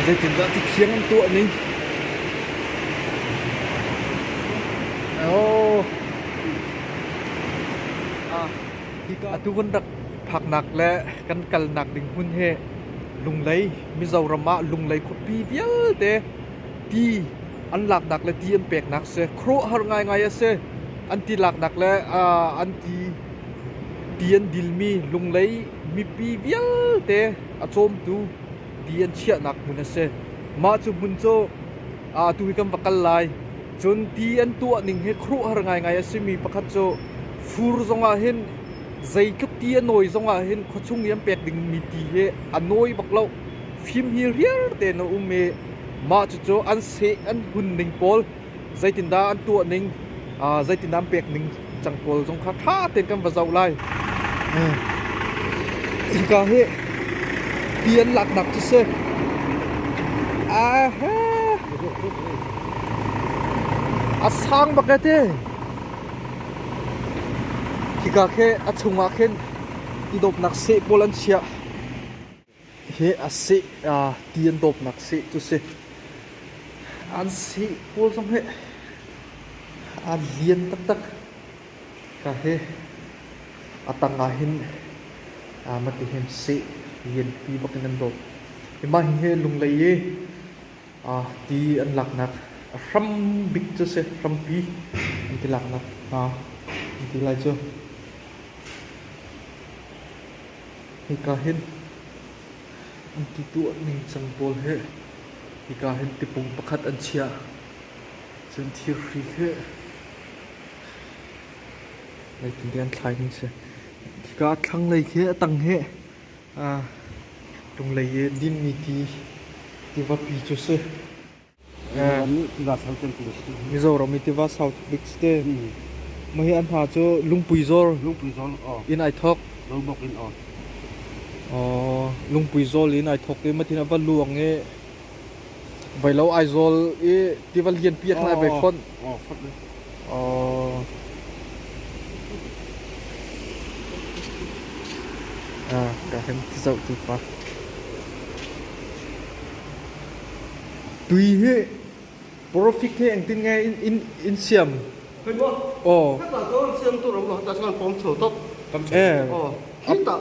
Zeitindah ti thiang an tuah ning? Oh. Atu kan rak phaknak le kan kalnak ding hmun hi Lunglei, Mizoram ah Lunglei khuapi vialte ti an laknak le ti an peknak si. Khuaruahhar ngaingai a si. An ti laknak le an ti ti an dilmi Lunglei mipi vialte a cawmtu ti an chiahnak hmun a si. Mah cu hmun cu atu hi kan va kal lai. Cun ti an tuah ning hi khuaruahhar ngaingai a simi pakhat cu fur zongah hin zeitluk ti a nawi zongah hin khuachung i an pek dingmi ti hi a nawi bak lo. Fim hi riar tein a um i mah cucu an seh an hun ning pawl zeitindah an tuah ning zeitindah an pek ning cang pawl zong kha ṭha tein kan va zoh lai. Hika hi ti an laknak cu si. A sang bak e ti. Hika khi a chungah khin ti dawpnak seh pawl an chiah. Hi a seh ti an dawpnak seh cu si. An seh pawl zong hi a lian taktak. Ka hi a tang ah hin mati hin seh lianpi bak in an dawp. Hi mah hi Lunglei i ti an laknak a hram bik cu si. Hrampi an ti laknak an ti lai cu. Hika hin an ti tuah ningcang pawl hi hika hin tipung pakhat an chiah. Cun thirhri khi zeitintiah an thlai ning si. Hika a thlanglei khi a tang hi lunglei i dinmi ti tivapi cu si. Mizoram i tiva South bik si te. Mah hi an hna cu Lungpui Zawl in ai thawk. Lungpui Zawl in ai thawk i matin a va luang i Vailo Aizawl i tiva lianpi ah khan ai vai fonh. Ka kan ti zoh tu pa. Tui hi profit hi engtin nge in in in siam? Hei maw? Aw. Heta chuan siam tur awm lo, heta chuan pawm chho tawp. Eh. Aw, khitah.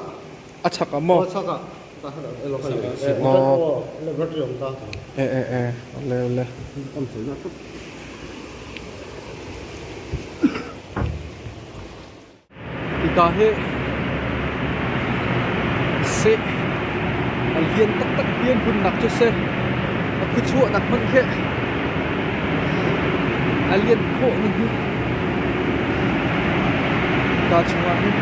A chak ah maw? Aw, chak ah. Ta khan elo khan. Aw. Laboratory awm ta. Eh eh eh, ole ole. Pawm chho na tawp. Hika hi seh a lian taktak ti an hunnak cu si. A khuachuahnak hmanh khi a lian khawh ning hi. Hika chungah hin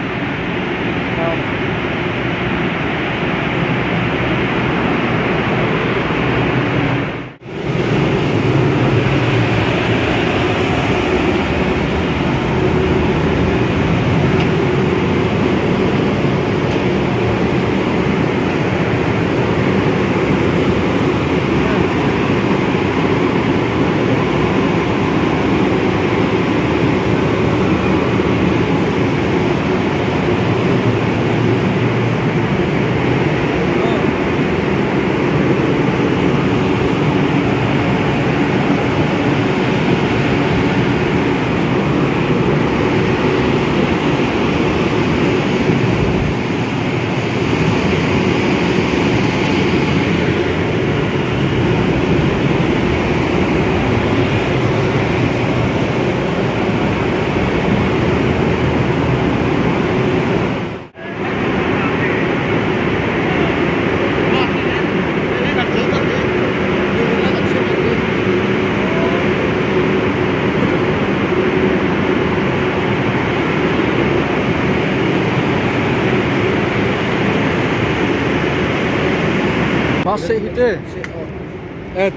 Mah seh hi te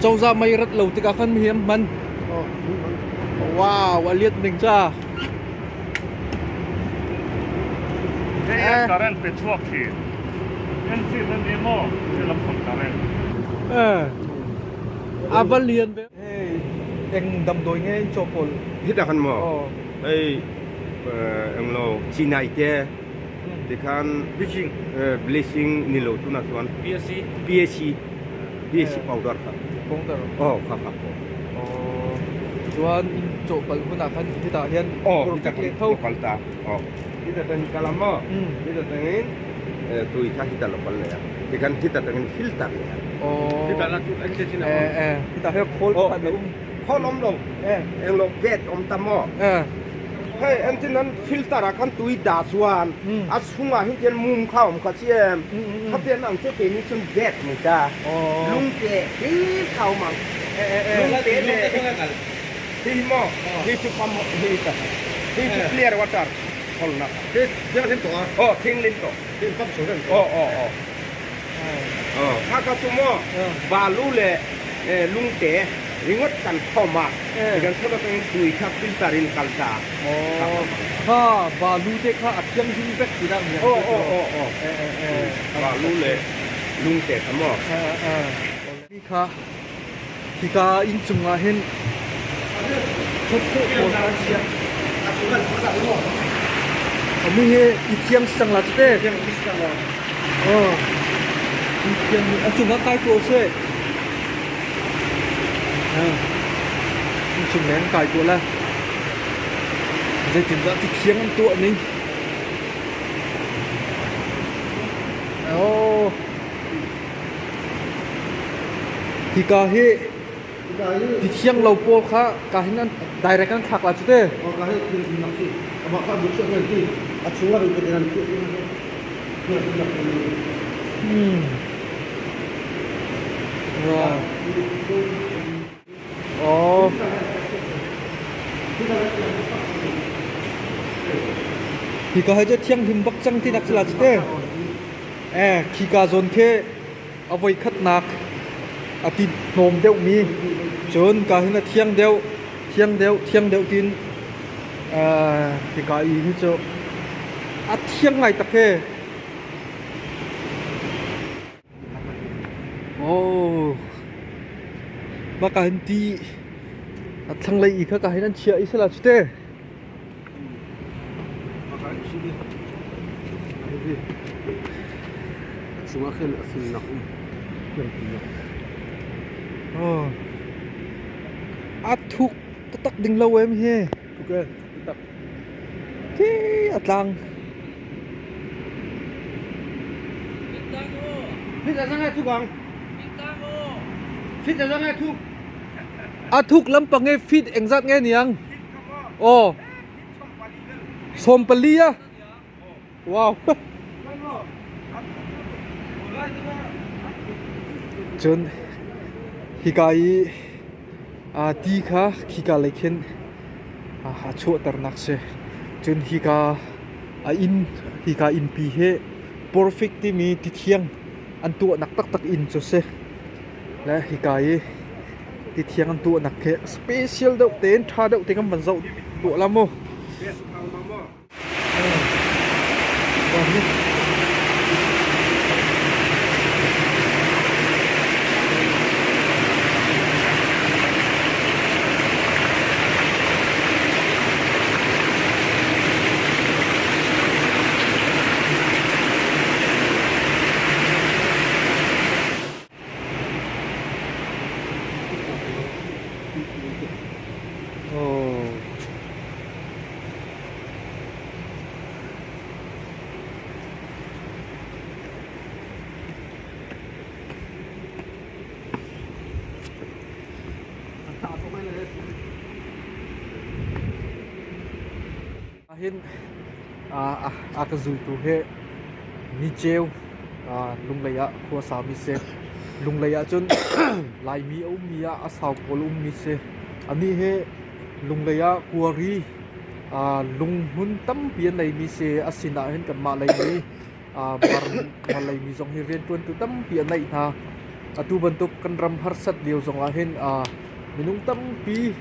cozah mei rat lo tikah khan mi hi an hman. Wow, a liat ning ca. Hei current pe chuak hi. NC nan ni maw? Lam phang current. Eh. A va lian ve. Hey, eng damdawi nge in chaw pawl. Hit ah khan maw? Hei. Englo chinai te tikhan Bleaching. Bleaching ni lo tuna chuan PSC PSC PSC powder kha. Powder. Oh kha kha. Oh. Chuan in chawhpalh hunah khan hetah hian Oh perfect leh tho. Lokal ta. Oh. Hita tang kalamo. Hita tangin tui kha hita lokal le. Tikhan hita tangin filter le. Oh. Hita la chu an che chin Eh eh hita he khawl pakhat a um. Khawl om lo. Englo vet om ta maw? Hei entin nan filter ah khan tui dah chuan a chungah hin tian mum kha a um kha chi em? Khatian ang che keini cun vet ni ta. Lungte hlir kha um ang. Lungte le hi maw hi chu pam hi ta hi chu clear water kholnak. Thianghlim tawh a? Aw thianghlim tawh. Hi pump chung reng tawh. Aw aw aw. Kha kha chu maw balu le lungte ringawt kan khawm a, kan khawm atangin tui kha filter in kal ta. Kha balu te kha a thianghlim vek ti dah niang. Aw aw aw aw. Balu le lungte kha maw. Hi kha hika inn cung ah hin thawtkhawh pawl kha an chiah. Mi hi i thiang si cang la tete. Aw. I thiang a cung ah kai tuah usih. Inn cung leng kai tuah la. Zeitindah ti thiang an tuah ning. Aw. Hika hi ti thiang lo pawl kha ka hin an direct an thlak la cu te. Ka hi thil nak si. Amah kha bu chuak ngai ti. A chung ah ri te an Ra. Oh. Hika hi cu thianghlim bak cang ti nak si la cu te. Eh, khika zawn khi a voi khatnak a ti hnawm deuhmi cun ka hin a thiang deuh, thiang deuh, thiang deuh tin hika i hi cu a thiang ngai tak he. Oh, mah ka hin ti a thlanglei i kha ka hin an chiah i sila cu te. Chungah khin a fimnak um. Oh. A thuk taktak ding lo em hi. Thuk e, thuk taktak. Khi a tlang. Fit a zangai thuk ang. Fit a zangai thuk. A thuk lampang e fit engzat nge niang? Aw. 14 a. Wow. Cun hika i ti kha khika lei khin a chuahternak si. Cun hika a inn hika innpi hi perfect timi ti thiang an tuahnak taktak inn cu si. Le hika i ti thiang an tuahnak khi special deuh tein ṭha deuh te kan van zoh tuah la mu. Hin a ka zultu hi niceu Lunglei ah khua sami si. Lunglei ahcun Laimi a ummi ah a sau pawl a ummi si. Anih hi Lunglei ah kuari lunghmun tampi an neimi si. A sinah hin kanmah leimi Mar leimi zong hi rianṭuantu tampi a neih hna. Atu bantuk kan ram harsat lio zongah hin minung tampi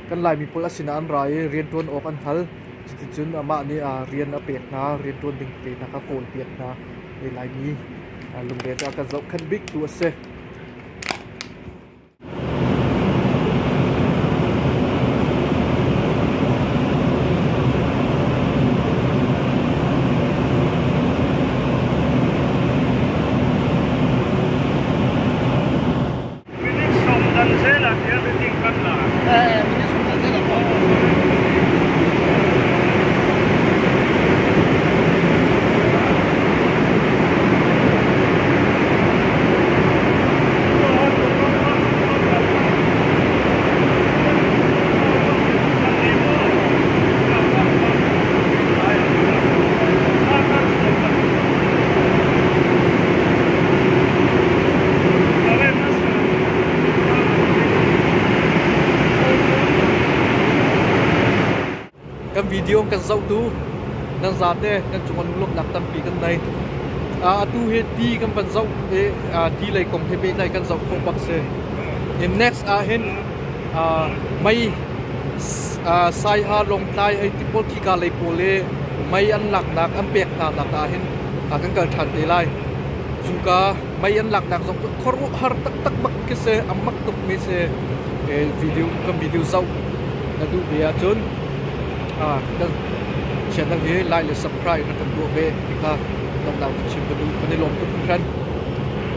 kan Laimi pawl a sinah an ra i rianṭuan awk an hal. Cuticun amah nih rian a pek hna, rianṭuan ding te hna kha kawlpiak hna. Hi Laimi lungre cu a kan zohkhenh biktu a si. Video kan zohtu nan zate nan cungah lunglawmhnak tampi kan nei. Atu hi ti kan van zoh i ti lei kong he pehtlai kan zoh khawh bak si. In next ah hin mei Saiha Lawngtlai hei ti pawl khika lei pawl i mei an laknak an pek hna nak ah hin kan kal ṭhan te lai. Cuka mei an laknak zong cu khuaruahhar taktak bak khi si, a mak tukmi si. Video kan video zoh na duh ve ahcun kan channel hi like le subscribe na kan tuah ve ti kha donghnak kan chim ka duh. Kan i lawm tuk hringhran.